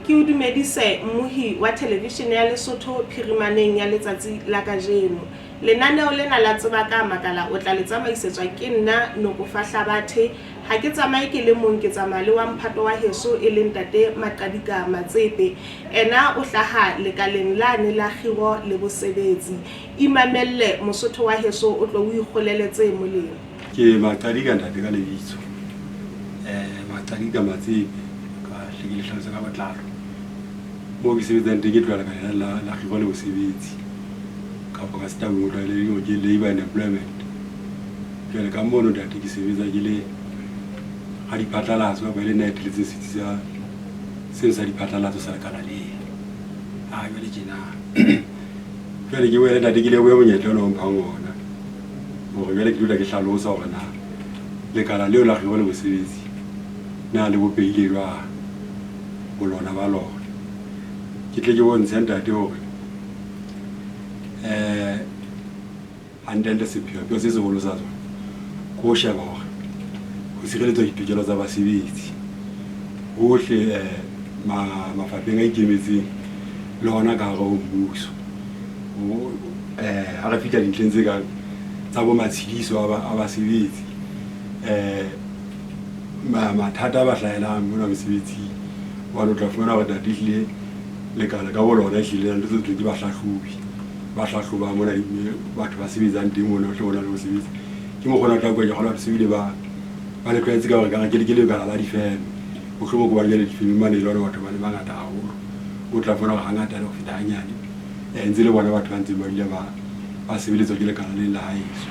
Ke o dumedise mmohi wa thelevishene ya Lesotho phirimaneng ya letsatsi la kajeno. Lenaneo lena la Tseba ka Makala o tla le tsamaisetswa ke nna Nokofa Hlabathe. Ha ke tsamaye ke le mong, ke tsamaya le wa mphato wa heso e leng Ntate Maqadika Matsepe. Ena o hlaha lekaleng lane la kgiro le bosebetsi. Imamelle Mosotho wa heso o tlo o ikgolele tse molemo. Ke Maqadika ntate ka lebitso. Maqadika Matsepe ka hle ke le hlalose ka botlalo. Moo ke sebetsang teng ke tloha lekaleng la kgiro le bosebetsi kapa ka setabeng o tlwaelehile hore ke labour and employment. Jwale ka mono ntate ke sebetsa ke le radiphatlalatso kapa e le nna ya etelletseng setsi sa seo sa diphatlalatso sa lekala leo. Ah jwale tjena. Jwale ke boele ntate ke lebohe monyetla ona o mphang ona hore jwale ke dula ke hlalosa hore na lekala leo la kgiro le bosebetsi na le bopehile jwang bolona ba lona. Ke tle ke bontshe ntate hore hantlentle sepheopheo se seholo sa tsona ke ho sheba hore ho sireletswa ditokelo tsa basebetsi hohle mafapheng a ikemetseng le hona ka hare ho mmuso. Ha re fihla dintlheng tse kang tsa bo matshediso a basebetsi, mathata a ba hlahelang mona mesebetsing, hobane o tla fumana hore ntate ehlile lekala ka bo lona ehlile le ntho tse thweng ke bahlahlobi ba hlahlobang mona batho ba sebetsang teng mona hohle hona le mosebetsi. Ke mokgwa ona o tla kwa ke kgolwa batho se bile ba ba le tlwaetse ka hore ekare ke lekala la difeme. Mohlomong ke hobane jwale difemeng mane e le hona batho ba le bangata haholo. O tla fumana hore hangata le ho feta hanyane ntse le bona batho ba ntseng ba dula ba ba sebeletswa ke lekala lena la haeso.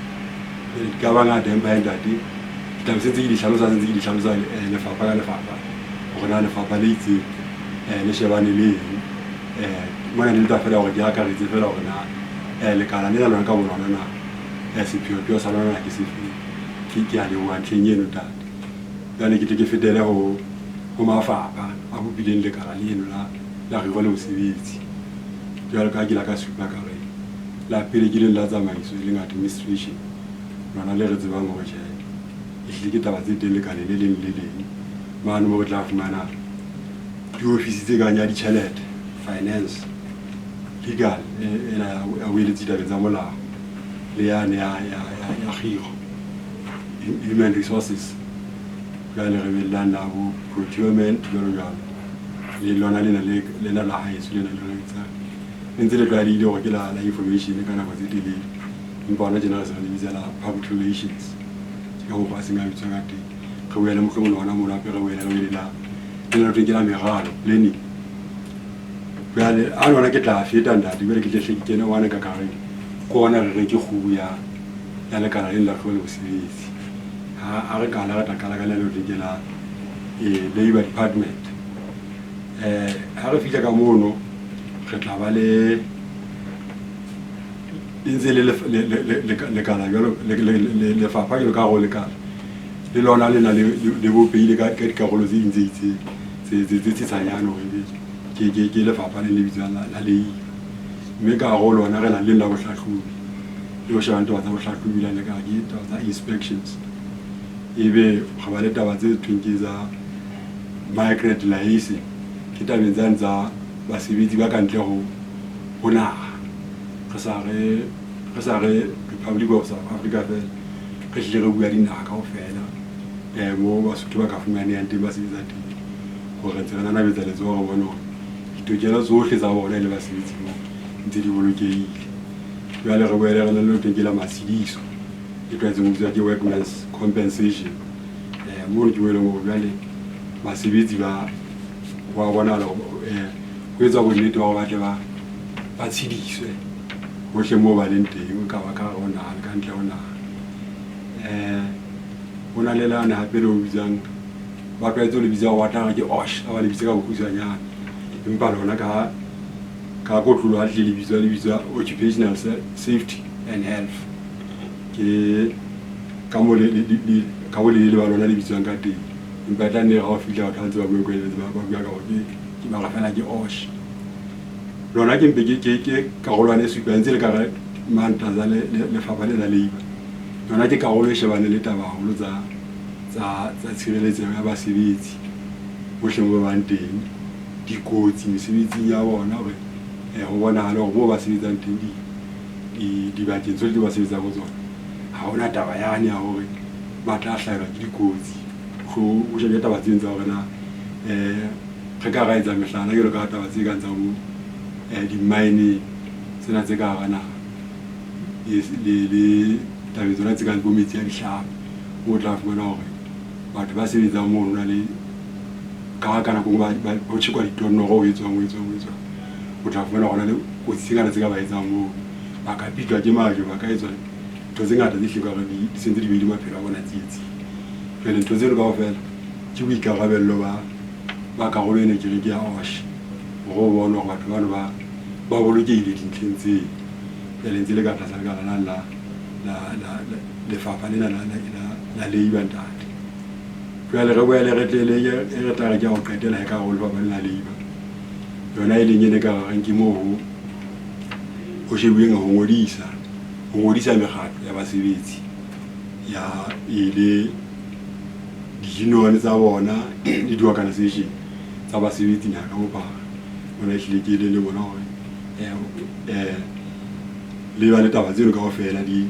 Jwale di ka ba ngata empa hee ntate ke tla be se ntse ke di hlalosa se ntse ke di hlalosa lefapha ka lefapha hore na lefapha le itseng le shebane le eng. Mona ne le tla fela hore ke akaretse fela hore na lekala lena lona ka bolona na sepheopheo sa lona na ke sefeng. Ke a leboha ntlheng eno ntate. Jwale ke tle ke fetele ho ho mafapha a bopileng lekala leno la la kgiro le bosebetsi. Jwalo ka ha ke la ka supa ka re la pele ke leng la tsamaiso e leng administration, lona le re tsebang hore tjhe ehlile ke taba tse teng lekaleng le leng le leng. Mane moo re tla fumana diofisi tse kang ya ditjhelete, finance, legal ena ya boeletsi ditabeng tsa molao le yane ya ya ya kgiro, human resources. Jwale re be le lane la bo procurement jwalo jwalo. Le lona lena le lena la haeso lena le re etsang le ntse le tlwaelehile hore ke la la information ka nako tse telele, empa hona tjena re se re le bitsa la public relations. Ke ka mokgwa a seng a bitswa ka teng. Re boele mohlomong le hona mono hape re boele re be le la lena thweng ke la meralo, planning. Jwale a lona ke tla feta ntate jwale ke tle hle ke kene wane ka kareng ke ona re reng ke kgubu ya ya lekala lena la kgwebo le bosebetsi. Ha re qala re tla qala ka le le thweng ke la labour department. Ha re fihla ka mono re tla ba le e ntse le lekala jwalo lefapha jwalo ka hare ho lekala le lona lena le bopehile ka dikarolo tse ding tse itseng tse tshesanyane hore ebe ke lefapha le le bitswang la labour. Mme ka hare ho lona re na le la bohlahlobi le ho shebang taba tsa bohlahlobi la lekala ke taba tsa inspections. Ebe re ba le taba tse thweng ke tsa migrant liaison, ke tabeng tsane tsa basebetsi ba kantle ho ho naha. Re sa re re sa re Republic of South Africa fela, re hlile re bua dinaha kaofela moo Basotho ba ka fumanehang teng ba sebetsa teng. Hore ntse re nanabetsa letsoho re bone hore ditokelo tsohle tsa bona e le basebetsi moo ntse di bolokehile. Jwale re boele re na le ke la matshediso e tlwaetseng ho bitswa ke workman's compensation. Mono ke mo e leng hore jwale basebetsi ba ho a bonahala hore ho etswa bonnete ba hore ba tle ba ba tshediswe hohle moo ba leng teng, e ka ba ka hare ho naha le ka ntle ho naha. Ho na le lane hape le o bitsang ba tlwaetse ho le bitsa hore ba tla re ke OSH ha ba le bitse ka bokgutshwanyane, empa lona ka ka kotloloho ha le tle le bitswa le bitswa occupational safety and health. Ke ka moo le ka bolelele ba lona le bitswang ka teng, empa e tla nne ha o fihla batho ba ntse ba bua ba bua ka hore ke ba re fela ke OSH. Lona ke mpe ke karolwana e supang ntse le ka re mane tlasa lefapha le la labour. Yona ke karolo e shebane le taba haholo tsa tshireletseho ya basebetsi hohle moo ba bang teng. dikotsi mesebetsing ya bona hore ho bonahale hore moo ba sebetsang teng dibakeng tsohle tse ba sebetsang ho tsona ha hona taba yane ya hore ba tla hlahelwa ke dikotsi. Ho shebile taba tseno tsa hore na re ka ra etsa mehlala jwalo ka taba tse kang tsa bo di-mine tsena tse ka hara naha le tabeng tsona tse kang bo metsi a dihlapi, o tla fumana hore batho ba sebetsang mono na le ka nako e ho tjhekwa ditonnoro ho etswang ho etswang ho etswang, o tla fumana hore hona le kotsi tse ngata tse ka ba etsang moo, ba ka pitlwa ke majwe, ba ka etswa ntho tse ngata tse hlileng ka hore di sentse di behile maphelo a bona tsietsing. Jwale ntho tseno kaofela ke boikarabello ba karolo ena ke re ke ya OSH hore o bone hore batho bano ba bolokehile dintlheng tseo. Jwale ntse le ka tlasa lekala la lefapha lena la labour ntate. Jwale re boele re tle le e re tla re ke ya ho qetela he ka hare ho lefapha lena la labour. Yona e leng ene ka reng ke moo ho shebuweng ho ngodisa mekgatlo ya basebetsi ya e le di-union tsa bona le di-organisation tsa basebetsi naha ka bophara. Bona ehlile ke le bona hore le ba le taba tseno kaofela di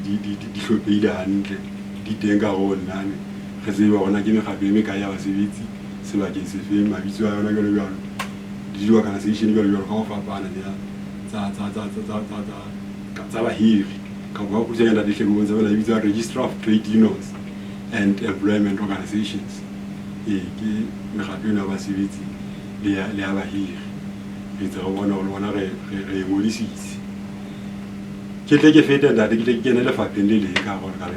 hlophehile hantle, di teng ka hare ho lenane. Re tsebe hore na ke mekgatlo e mekae ya basebetsi sebakeng sefeng, mabitso a yona jwalo jwalo, le di-organisation jwalo jwalo ka ho fapana tsa bahiri. Kapa ka kgutshwanyane ntate hle ke bontshe feela e bitswa Registrar of Trade Unions and Employment Organizations. Ee, ke mekgatlo eno ya basebetsi le ya bahiri. Re ntse re bona hore le bona re e ngodisitse. Ke tle ke fete ntate, ke tle ke kene lefapheng le leng ka hare ho lekala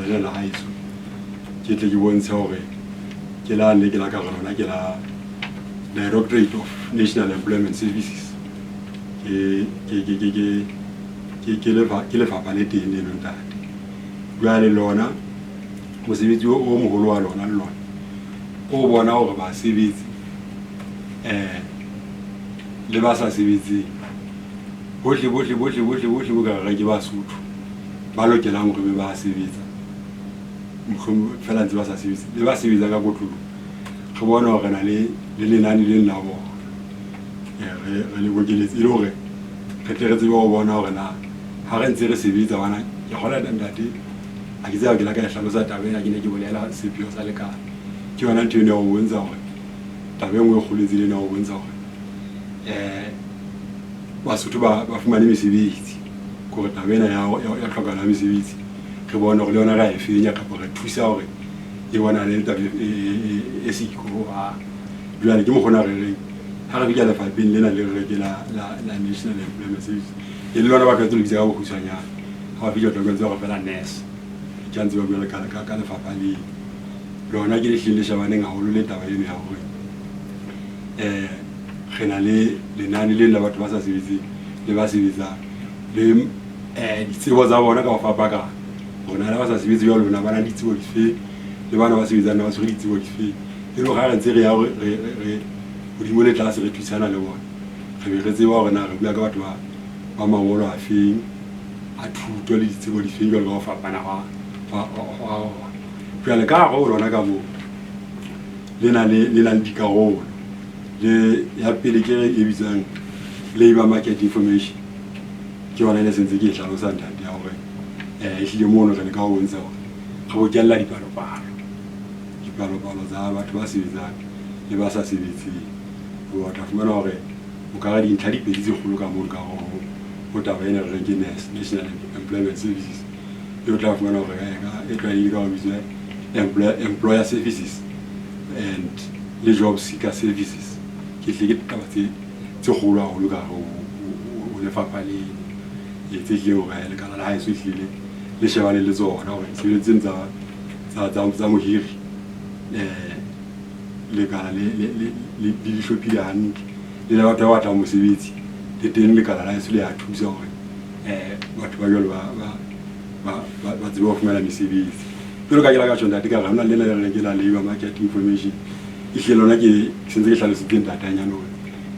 lena la haeso. Ke tle ke bontshe hore ke la ne ke la ka hare lona ke la Directorate of National Employment Services. Ke lefapha le teng leno ntate. Jwale lona mosebetsi o moholo wa lona le lona o bona hore basebetsi le ba sa sebetseng bohle bohle bohle bohle bohle bo ka re ke Basotho ba lokelang hore be ba sebetsa, mohlomong feela ntse ba sa sebetse le ba sebetsang ka kotloloho, re bone hore re na le lenane le la bona re le bokeletse e le hore re tle re tsebe ho bona hore na ha re ntse re sebetsa bana. Ke kgolwa ntate ha ke tseba ke la ka e hlalosa taba ena, ke ne ke bolela sepheo sa lekala. Ke yona ntho eno ya ho bontsha hore taba e nngwe e kgolo e tsela ena ya ho bontsha hore Basotho ba fumane mesebetsi, ke hore taba ena ya tlhokahalo ya mesebetsi re bone hore le yona re a e fenya kapa re thusa hore e bonahale le taba e siko hohang. Jwale ke mokgwa ona re reng ha re fihla lefapheng lena le re ke la National Employment Service, e le lona batho ba tlo le bitsa ka bokgutshwanyane. Ha ba fihla o tla utlwa ntse ba re feela NES, ke ha ntse ba bua ka lefapha leo. Lona ke le hlileng le shebaneng haholo le taba eno ya hore re na le lenane le la batho ba sa sebetseng le ba sebetsang le ditsebo tsa bona ka ho fapakana. Hore na le ba sa sebetse jwalo na ba na le ditsebo dife, le bana ba sebetsang na ba tshwere ditsebo dife. E le hore ha re ntse re ya re hodimo le tlase re thusana le bona, re be re tseba hore na re bua ka batho ba mangolo a feng a thuto le ditsebo difeng jwalo ka ho fapana hwa ona. Jwale ka hare ho lona ka moo le na le dikarolo. Le ya pele ke e bitswang labour market information, ke yona e ne sentse ke e hlalosa ntate ya hore ehlile mono re leka ho bontsha hore re bokella dipalopalo tsa batho ba sebetsang le ba sa sebetseng. O tla fumana hore o ka re dintlha di pedi tse kgolo ka mono ka hare ho taba ena re reng ke NES, National Employment Services, e o tla fumana hore e tlwaelehile ka ho bitswa Employer Services and le Job Seeker Services. Ke hlile ke taba tse kgolo haholo ka hare ho lefapha leno, tse hlileng hore lekala la haeso ehlile le shebane le tsona hore tshebeletso tseno tsa mohiri lekala le di hlophile hantle, le la batho ba batlang mosebetsi le teng lekala la heso le ya thusa hore batho ba jwalo ba tsebe ho fumana mesebetsi. Jwalo ka ke la ka tjho ntate ka re hona le lena le reng ke la labour market information, ehlile lona ke sentse ke hlalositse ntate hanyane hore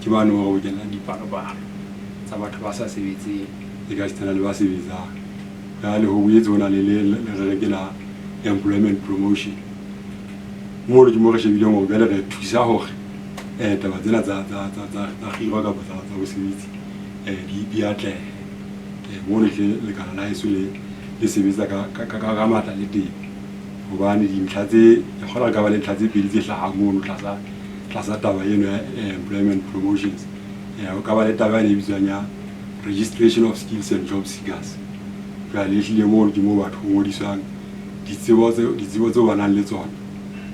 ke bane ba bokellang dipalopalo tsa batho ba sa sebetseng e ka sitana le ba sebetsang. Jwale ho boetse ho na le le re reng ke la employment promotion, mono ke mo re shebileng hore jwale re thusa hore Taba tsena tsa kgiro kapa tsa mosebetsi di atlehe. Mono hle lekala la heso le sebetsa ka matla le teng, hobane dintlha tse ke kgolwa re ka ba le ntlha tse pedi tse hlahang mono tlasa taba eno ya employment promotions. Ho ka ba le taba yane e bitswang ya registration of skills and job seekers. Jwale ehlile mono ke moo batho ho ngodiswang ditsebo tseo ba nang le tsona,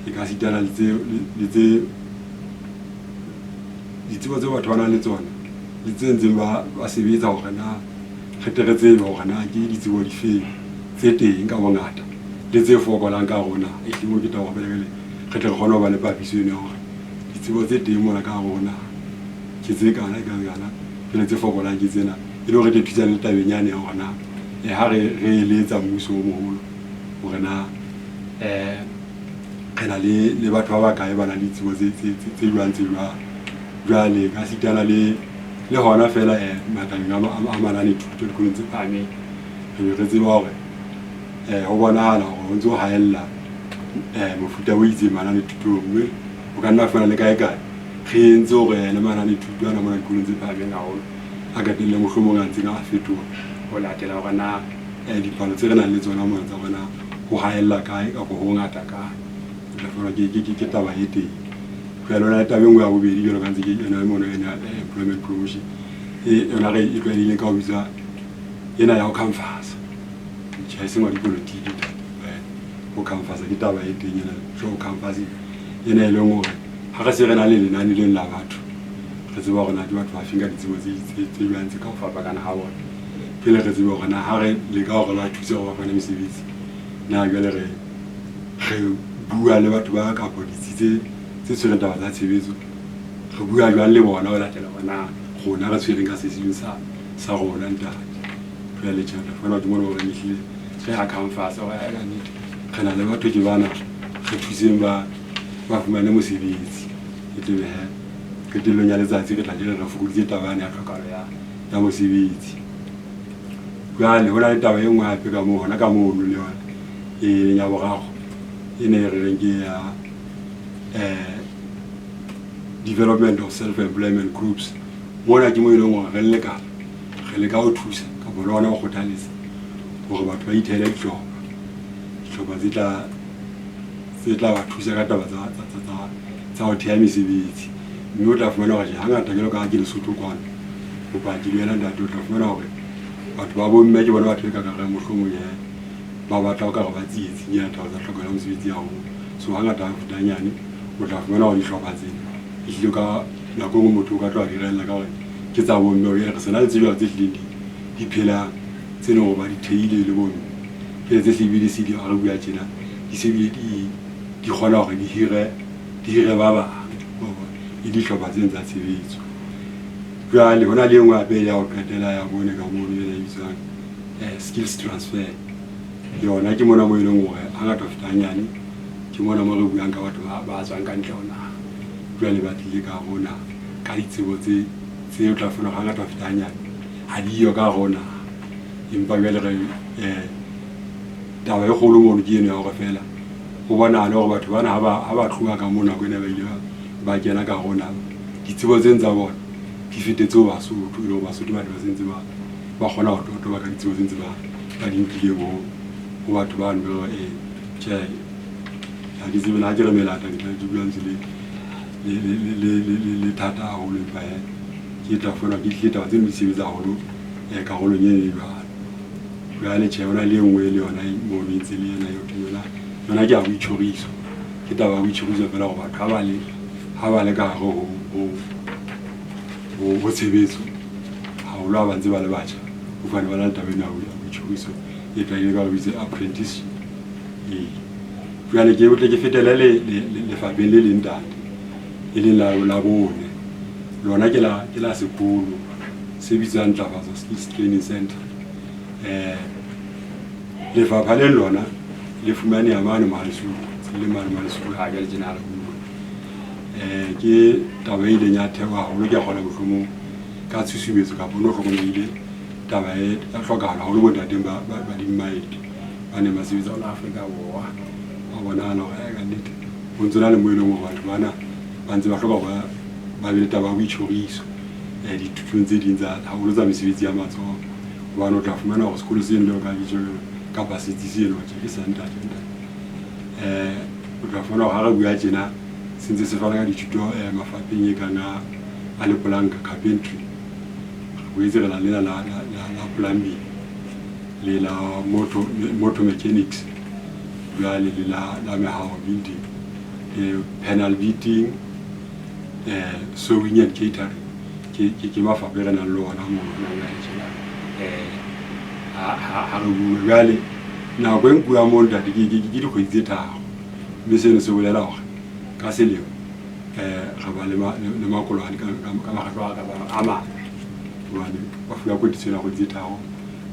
e ka sitana le tse ditsebo tseo batho ba nang le tsona le tse ntseng ba sebetsa, hore na re tle re tsebe hore na ke ditsebo difeng tse teng ka bongata le tse fokolang ka hare ho naha. Ehlile moo ke taba hore re tle re kgone ho ba le papiso eno ya hore ditsebo tse teng mona ka hare ho naha ke tse kana kana, jwale tse fokolang ke tsena, e le hore re tle thusane le tabeng yane ya hore na ha re eletsa mmuso o moholo hore na re na le batho ba bakae ba nang le ditsebo tse jwang tse jwang. Jwale ka sitana le hona feela matabeng a manane thuto dikolong tse phahameng, re be re tseba hore ho bonahala hore ho ntso haella mofuta o itseng manane thutong, mme o ka nna fumana le kae kae re entse hore le manane thuto ana mona dikolong tse phahameng haholo a qetelle mohlomong a ntseng a fetoha ho latela hore na dipalo tse re nang le tsona mona tsa hore na ho haella kae kapa ho ngata kae. O tla fumana ke taba e teng. Jwale hona le taba e nngwe ya bobedi jwalo ka ntse ke yona mono ena employment promotion, e yona re e tlwaelehileng ka ho bitsa ena ya ho canvassa. Tjhe, ha e seng wa dipolotiki ho canvassa ke taba e teng ena job canvassing ena, e leng hore ha re se re na le lenane leno la batho, re tseba hore na ke batho ba feng ka ditsebo tse jwang tse ka ho fapakana ha bona, pele re tsebe hore na ha re leka hore ba thuse hore ba fumane mesebetsi, na jwale re bua le batho ba kapa ditsi tse tshwereng taba tsa tshebetso, re bua jwang le bona ho latela hore na rona re tshwereng ka se seng sa rona ntate. Jwale tjhe, re fumana ke mona hore ehlile re a canvassa hore ka nnete re na le batho ke bana, re thuseng ba fumane mosebetsi. E tle be he qetellong ya letsatsi re tla ke re fokoditse taba yane ya tlhokahalo ya mosebetsi. Jwale ho na le taba e nngwe hape ka moo hona ka mono le yona e leng ya boraro, e ne e re reng ke ya development of self employment groups. Mona ke mo e leng hore re le lekala re leka ho thusa kapa le hona ho kgothaletsa hore batho ba ithehele dihlopha tse tla ba thusa ka taba tsa ho theha mesebetsi. Mme o tla fumana hore hangata jwalo ka ha ke Lesotho kwano, bopaki le wena ntate, o tla fumana hore batho ba bomme ke bona batho e ka ka reng mohlomong ba batla ho ka re ba tsietsing ya taba tsa tlhokelo ya mosebetsi haholo. So hangata ha feta nyane o tla fumana hore dihlopha tsena ehlile ka nako e nngwe motho o ka tloha di rehella ka hore ke tsa bomme, re se na le tse jwalo tse hlileng di phelang tse leng hore ba di theile le bomme, ke tse hlile di se di ha re bua tjena di se bile di kgona hore di hire ba bang le dihlopha tsena tsa tshebetso. Jwale ho na le e nngwe hape ya ho qetela ya bone ka mono ena e bitswang skills transfer. Yona ke mona mo e leng hore hangata ho feta hanyane ke mona mo re buang ka batho ba tswang ka ntle ho naha, jwale ba tlile ka hare ho naha ka ditsebo tse o tla fumana hore hangata ho feta hanyane ha diyo ka hare ho naha. Empa jwale re taba e kgolo mono ke eno ya hore feela ho bonahale hore batho bana ha ba tloha ka moo nako ena ba ile ba kena ka hare ho naha, ditsebo tseno tsa bona di fetetse ho Basotho, e le hore Basotho ba se ntse ba kgona ho totoba ka ditsebo tse ntse ba di nkileng ho batho bano. Tjhe, ha ke tsebe le ha ke re melata ke tla ke bua ntse le thata haholo, empa hee ke tla fumana ke tlile taba tseno di sebetsa haholo karolong eno e jwalo. Jwale tjhe, hona le e nngwe le yona mono e ntse le ena eo yona yona ke ya boitjhoriso, ke taba ya boitjhoriso feela hore batho ha ba le ka hare ho tshebetso haholo ha ba ntse ba le batjha, ho fane ba na le taba ena ya boitjhoriso e tlwaelehileng ka hore bitse apprenticeship. Ee, jwale ke tle ke fetele lefapheng le leng ntate, e leng la bone. Lona ke la sekolo se bitswang Ntlafatso Skills Training Center. Lefapha le lona le fumaneha mane Mohale'shoek, le mane Mohale'shoek ha jwale tjena ha re bua. Ke taba e ileng ya thehwa haholo, ke a kgolwa mohlomong ka tshusumetso kapa ho no hlokomelehile taba e ya hlokahala haholo bontateng ba dimmaete ba neng ba sebetsa ho la Afrika Borwa. Ba bonahala hore ka nnete ho ntso na le mo e leng hore batho bana ba ntse ba hloka hore ba be le taba ya boitjhoriso dithutong tse ding tsa haholo tsa mesebetsi ya matsoho. Hobane o tla fumana hore sekolo seno jwalo ka ke tjho kapa setsi seno tje ke sa ntate ntate. O tla fumana hore ha re bua tjena se ntse se fana ka dithuto mafapheng e kang a lepolanka, carpentry. Re boetse re na le lena la plumbing le la motor mechanics, jwale le la mehaho building, le panel beating, sewing and catering. Ke mafapha e re nang le ona mono hona tjena. Ha re bua jwale nako e nkuwang moo ntate ke dikgwedi tse tharo, mme seno se bolela hore ka selemo re ba le makolwane ka makgetlo a ka bang a mane, hobane ba fuwa kwetliso ena kgwedi tse tharo,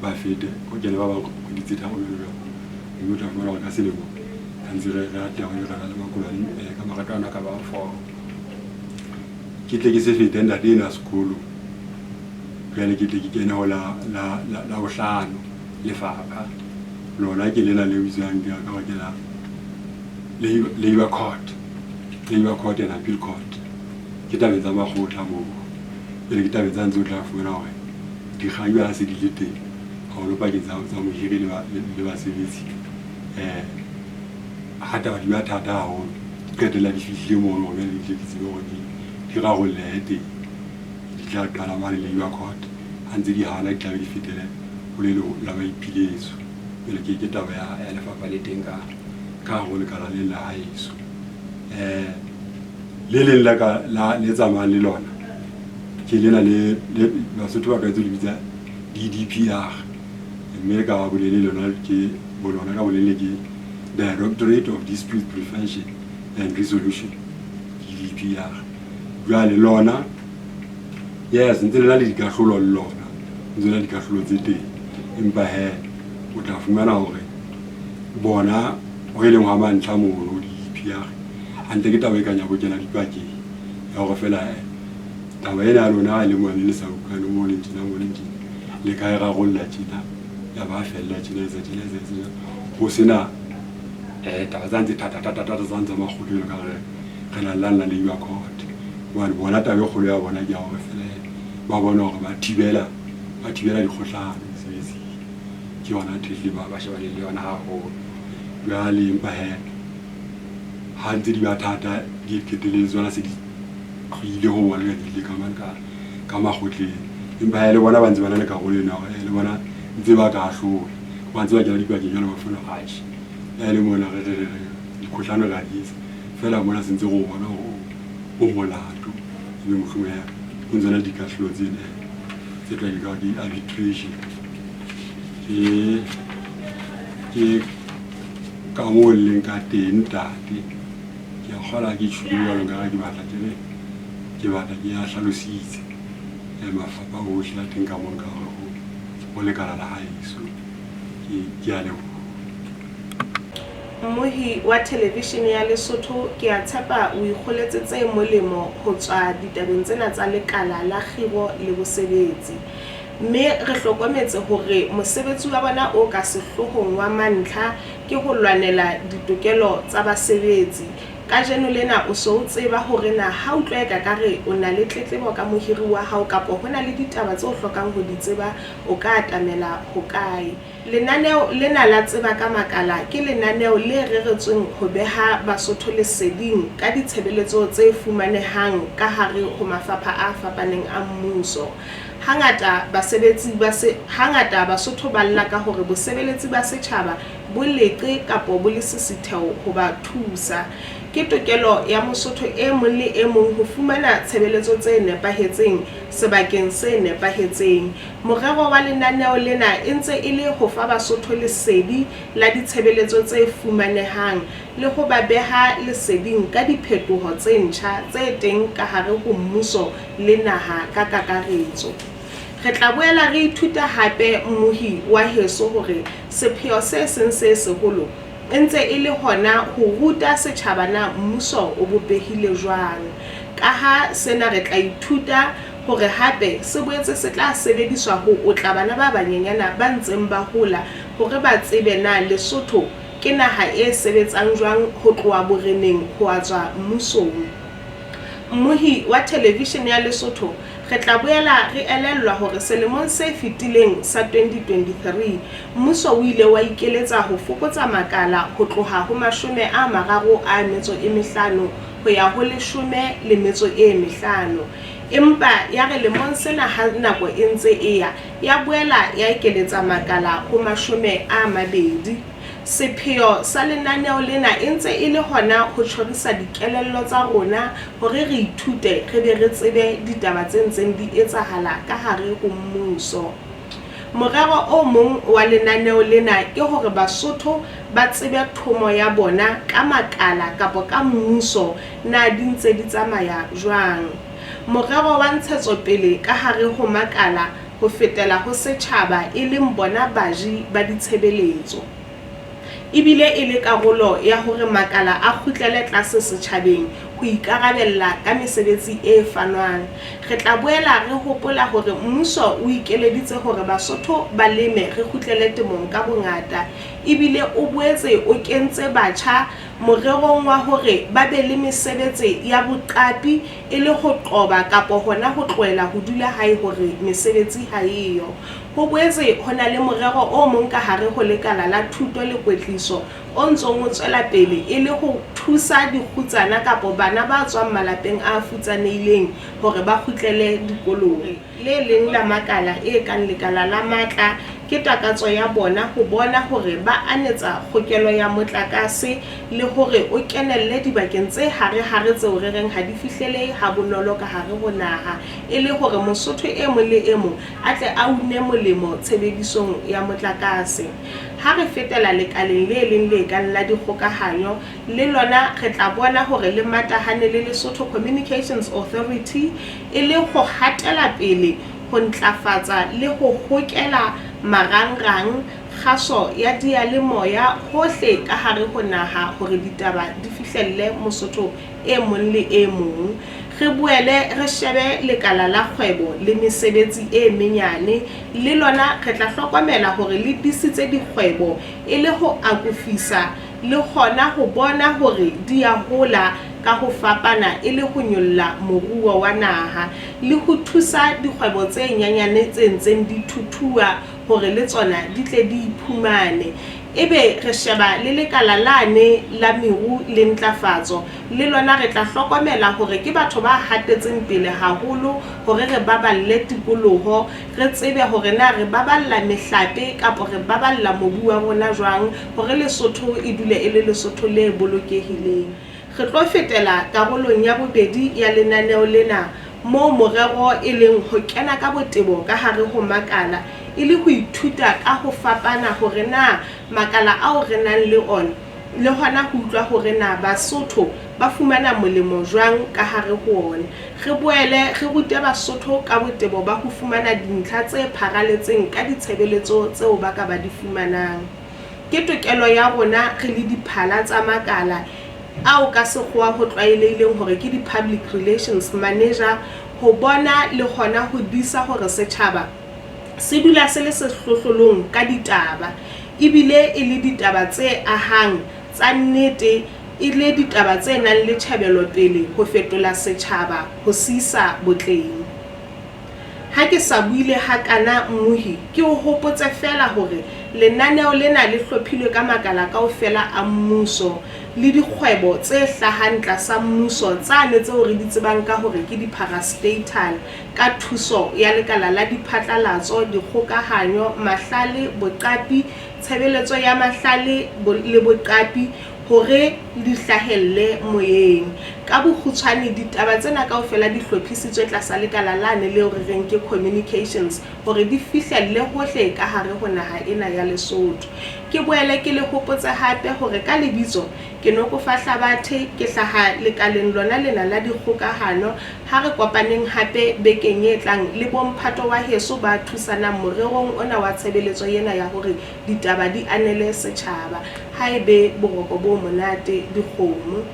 ba fete ho kene ba bang kgwedi tse tharo jwalo jwalo. Mme o tla fumana hore ka selemo re ntse re atleha hore re ba le makolwane ka makgetlo ana a ka bang four. Ke tle ke se fete ntate ena sekolo, jwale ke tle ke kene ho la bohlano lefapha. Lona ke lena le bitswang ka hore ke la Labour Court, Labour Court and Appeal Court. Ke tabeng tsa makgotla moo, jwale ke tabeng tsa ntse o tla fumana hore dikgang jwale ha se di le teng haholo pakeng tsa mohiri le basebetsi. Ha taba di ba thata haholo, di qetella di fihlile mono hore jwale di tle di tsebe hore di rarollehe teng. Di tla qala mane Labour Court, ha ntse di hana di tla be di fetele ho le la maipiletso. Jwale ke taba ya lefapha le teng ka hare ho lekala le la haeso. Le leng la ka la le tsamayang le lona ke lena le Basotho ba tlwaetse ho le bitsa D_D_P_R, mme ka bolele lona ke bolona ka bolele ke Directorate of Dispute Prevention and Resolution, D_D_P_R. Jwale lona yes ntse le na le dikahlolo le lona, ntse le na le dikahlolo tse teng, empa hee o tla fumana hore bona ho e leng hwa mantlha mono D_D_P_R hantle ke taba e kang ya bo kena dipakeng ya hore feela taba ena ya lona ha e le mane le sa utlwane mo leng tjena mo leng tjena, le ka e rarolla tjena ya ba fella tjena etsa tjena etsa tjena, ho sena taba tsane tse thata thata thata tsane tsa makgotla jwalo ka re re na le lane la Labour Court. Hobane bona taba e kgolo ya bona ke ya hore feela ba bone hore ba thibela dikgohlano mesebetsing. Ke yona ntho e hlile ba shebaneng le yona haholo. Jwale empa hee ha ntse di ba thata di qetelletse tsona se di tlohile ho bona di ile ka mane ka makgotleng. Empa hee le bona ba ntse ba na le karolo ena hore le bona ntse ba ka ahlola, ba ntse ba kena dipakeng jwale ba fumana hore atjhe ha e le mona re dikgohlano re a di etsa feela mona se ntse re o bona hore o molato, ebe mohlomong hee ho ntso na le dikahlolo tsena tse tlwaelehileng ka hore ke arbitration. Ke ka moo le leng ka teng ntate. Ke a kgolwa ha ke tjholo jwalo nkare ke batla ke re ke batla ke a hlalositse mafapha ohle a teng ka mono ka hare ho lekala la haeso. Ke a leboha. Mmohi wa thelevishene ya Lesotho, ke a tshepa o ikgoletse tse molemo ho tswa ditabeng tsena tsa lekala la kgiro le bosebetsi. Mme re hlokometse hore mosebetsi wa bona o ka sehloohong wa mantlha ke ho lwanela ditokelo tsa basebetsi. Kajeno lena o so o tseba hore na ha utlwa eka ka re o na le tletlebo ka mohiri wa hao kapo ho na le ditaba tse o hlokang ho di tseba, o ka atamela hokae. Lenaneo lena la Tseba ka Makala ke lenaneo le reretsweng ho beha Basotho leseding ka ditshebeletso tse fumanehang ka hare ho mafapha a fapaneng a mmuso. Hangata basebetsi ba se hangata Basotho ba lla ka hore bosebeletsi ba setjhaba bo leqe kapo bo lesisitheho ho ba thusa. Ke tokelo ya Mosotho e mong le e mong ho fumana tshebeletso tse nepahetseng sebakeng se nepahetseng. Morero wa lenaneo lena e ntse e le ho fa Basotho lesedi la ditshebeletso tse fumanehang le ho ba beha leseding ka diphetoho tse ntjha tse teng ka hare ho mmuso le naha ka kakaretso. Re tla boela re ithuta hape mmohi wa heso hore sepheo se seng se seholo e ntse e le hona ho ruta setjhaba na mmuso o bopehile jwang. Kaha sena re tla ithuta hore hape se boetse se tla sebediswa ho otla bana ba banyenyana ba ntseng ba hola hore ba tsebe na Lesotho ke naha e sebetsang jwang ho tloha boreneng ho a tswa mmusong. Mmohi wa thelevishene ya Lesotho, re tla boela re elellwa hore selemong se fetileng sa 2023, mmuso o ile wa ikeletsa ho fokotsa makala ho tloha ho 35 ho ya ho 15. Empa ya re lemong sena ha nako e ntse e ya, ya boela ya ekeletsa makala ho 20. Sepheo sa lenaneo lena e ntse e le hona ho tjhorisa dikelello tsa rona hore re ithute re be re tsebe ditaba tse ntseng di etsahala ka hare ho mmuso. Morero o mong wa lenaneo lena ke hore Basotho ba tsebe thomo ya bona ka makala kapa ka mmuso na di ntse di tsamaya jwang. Morero wa ntshetsopele ka hare ho makala ho fetela ho setjhaba e leng bona baji ba ditshebeletso. Ebile e le karolo ya hore makala a kgutlele tlase setjhabeng ho ikarabella ka mesebetsi e fanwang. Re tla boela re hopola hore mmuso o ikeleditse hore Basotho ba leme re kgutlele temong ka bongata. Ebile o boetse o kentse batjha morerong wa hore ba be le mesebetse ya boqapi e le ho qoba kapo hona ho tlohela ho dula hae hore mesebetsi ha e yo. Ho boetse ho na le morero o mong ka hare ho lekala la thuto le kwetliso o ntsong o tswela pele e le ho thusa dikgutsana kapo bana ba tswang malapeng a futsanehileng hore ba kgutlele dikolong. Le leng la makala e kang lekala la matla ke takatso ya bona ho bona hore ba anetsa kgokelo ya motlakase le hore o kenelle dibakeng tse hare-hare tseo re reng ha di fihlelehe ha bonolo ka hare ho naha e le hore Mosotho e mong le e mong a tle a une molemo tshebedisong ya motlakase. Ha re fetela lekaleng le leng le kang la dikgokahanyo le lona re tla bona hore le matahane le Lesotho Communications Authority e le ho hatela pele ho ntlafatsa le ho hokela marangrang kgaso ya diyalemoya hohle ka hare ho naha hore ditaba di fihlelle Mosotho e mong le e mong. Re boele re shebe lekala la kgwebo le mesebetsi e menyane le lona re tla hlokomela hore le disitse dikgwebo e le ho akofisa le hona ho bona hore di ya hola ka ho fapana e le ho nyolla moruo wa naha le ho thusa dikgwebo tse nyanyane tse ntseng di thuthuwa hore le tsona di tle di iphumane. Ebe re sheba le lekala lane la meru le ntlafatso, le lona re tla hlokomela hore ke batho ba hatetseng pele haholo hore re baballe tikoloho, re tsebe hore na re baballa mehlape kapo re baballa mobu wa rona jwang hore Lesotho e dule e le Lesotho le bolokehileng. Re tlo fetela karolong ya bobedi ya lenaneo lena moo morero e leng ho kena ka botebo ka hare ho makala e le ho ithuta ka ho fapana hore na makala ao re nang le ona le hona ho utlwa hore na Basotho ba fumana molemo jwang ka hare ho ona. Re boele re rute Basotho ka botebo ba ho fumana dintlha tse pharaletseng ka ditshebeletso tseo ba ka ba di fumanang. Ke tokelo ya rona re le diphala tsa makala ao ka sekgowa ho tlwaelehileng hore ke di-public relations manager ho bona le hona ho disa hore setjhaba se dula se le sehlohlolong ka ditaba ebile e le ditaba tse ahang tsa nnete e le ditaba tse nang le tjhebelopele ho fetola setjhaba ho se isa botleng. Ha ke sa buile hakana mmohi, ke o hopotse feela hore lenaneo lena le hlophilwe ka makala kaofela a mmuso le dikgwebo tse hlahang tlasa mmuso tsane tseo re di tsebang ka hore ke di-parastatal ka thuso ya lekala la diphatlalatso, dikgokahanyo, mahlale, boqapi, tshebeletso ya mahlale le boqapi hore di hlahelle moyeng. Ka bokgutshwane, ditaba tsena kaofela di hlophisitswe tlasa lekala lane leo re reng ke Communications hore di fihlelle hohle ka hare ho naha ena ya Lesotho. Ke boele ke le hopotse hape hore ka lebitso ke Nokofa Hlabathe, ke hlaha lekaleng lona lena la dikgokahano. Ha re kopaneng hape bekeng e tlang le bomphato wa heso ba thusanang morerong ona wa tshebeletso ena ya hore ditaba di anele setjhaba. Ha e be boroko bo monate, dikgomo.